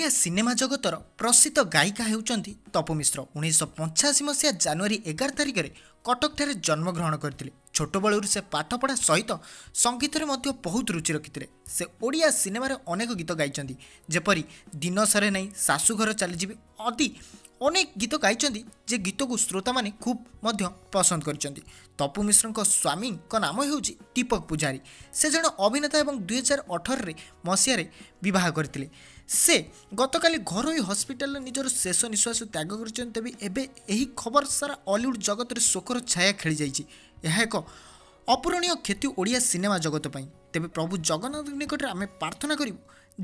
Odia cinema ଜଗତର ପ୍ରସିଦ୍ଧ ଗାୟିକା ହେଉଛନ୍ତି ତପୁ ମିଶ୍ର। 1985 ମସିହା ଜାନୁଆରୀ 11 ତାରିଖରେ କଟକଠାରେ ଜନ୍ମଗ୍ରହଣ କରିଥିଲେ। ଛୋଟବେଳରୁ ସେ ପାଠପଢ଼ା ସହିତ ସଙ୍ଗୀତରେ ମଧ୍ୟ ବହୁତ ରୁଚି ରଖିଥିଲେ। ସେ ଓଡ଼ିଆ ସିନେମାରେ ଅନେକ ଗୀତ ଗାଇଛନ୍ତି, ଯେପରି ଦିନ ସରେ ନାହିଁ, ଶାଶୁଘର ଚାଲିଯିବି ଆଦି ଅନେକ ଗୀତ ଗାଇଛନ୍ତି, ଯେ ଗୀତକୁ ଶ୍ରୋତାମାନେ ଖୁବ୍ ମଧ୍ୟ ପସନ୍ଦ କରିଛନ୍ତି। ତପୁ ମିଶ୍ରଙ୍କ ସ୍ୱାମୀଙ୍କ ନାମ ହେଉଛି ଦୀପକ ପୂଜାରୀ। ସେ ଜଣେ ଅଭିନେତା ଏବଂ 2018ରେ ମସିହାରେ ବିବାହ କରିଥିଲେ। ସେ ଗତକାଲି ଘରୋଇ ହସ୍ପିଟାଲରେ ନିଜର ଶେଷ ନିଶ୍ୱାସ ତ୍ୟାଗ କରିଛନ୍ତି। ତେବେ ଏବେ ଏହି ଖବର ସାରା ଅଲିଉଡ଼ ଜଗତରେ ଶୋକର ଛାୟା ଖେଳିଯାଇଛି। ଏହା ଏକ ଅପୂରଣୀୟ କ୍ଷତି ଓଡ଼ିଆ ସିନେମା ଜଗତ ପାଇଁ। ତେବେ ପ୍ରଭୁ ଜଗନ୍ନାଥଙ୍କ ନିକଟରେ ଆମେ ପ୍ରାର୍ଥନା କରିବୁ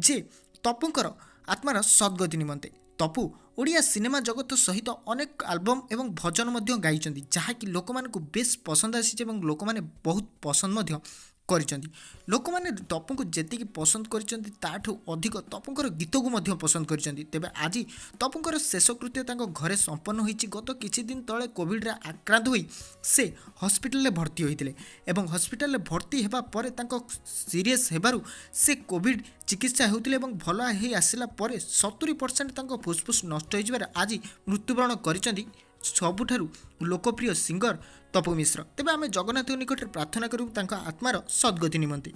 ଯେ ତପୁଙ୍କର ଆତ୍ମାର ସଦ୍ଗତି ନିମନ୍ତେ। ତପୁ ଓଡ଼ିଆ ସିନେମା ଜଗତ ସହିତ ଅନେକ ଆଲବମ୍ ଏବଂ ଭଜନ ମଧ୍ୟ ଗାଇଛନ୍ତି, ଯାହାକି ଲୋକମାନଙ୍କୁ ବେଶ ପସନ୍ଦ ଆସିଛି ଏବଂ ଲୋକମାନେ ବହୁତ ପସନ୍ଦ ମଧ୍ୟ କରିଛନ୍ତି। ଲୋକମାନେ ତପୁଙ୍କୁ ଯେତିକି ପସନ୍ଦ କରିଛନ୍ତି, ତାଠୁ ଅଧିକ ତପୁଙ୍କର ଗୀତକୁ ମଧ୍ୟ ପସନ୍ଦ କରିଛନ୍ତି। ତେବେ ଆଜି ତପୁଙ୍କର ଶେଷକୃତ୍ୟ ତାଙ୍କ ଘରେ ସମ୍ପନ୍ନ ହୋଇଛି। ଗତ କିଛି ଦିନ ତଳେ କୋଭିଡ଼ରେ ଆକ୍ରାନ୍ତ ହୋଇ ସେ ହସ୍ପିଟାଲରେ ଭର୍ତ୍ତି ହୋଇଥିଲେ ଏବଂ ହସ୍ପିଟାଲରେ ଭର୍ତ୍ତି ହେବା ପରେ ତାଙ୍କ ସିରିୟସ୍ ହେବାରୁ ସେ କୋଭିଡ଼ ଚିକିତ୍ସା ହେଉଥିଲେ ଏବଂ ଭଲ ହେଇ ଆସିଲା ପରେ 70% ତାଙ୍କ ଫୁସ୍ଫୁସ୍ ନଷ୍ଟ ହୋଇଯିବାରେ ଆଜି ମୃତ୍ୟୁବରଣ କରିଛନ୍ତି ସବୁଠାରୁ ଲୋକପ୍ରିୟ ସିଙ୍ଗର ତପୁ ମିଶ୍ର। ତେବେ ଆମେ ଜଗନ୍ନାଥଙ୍କ ନିକଟରେ ପ୍ରାର୍ଥନା କରିବୁ ତାଙ୍କ ଆତ୍ମାର ସଦ୍ଗତି ନିମନ୍ତେ।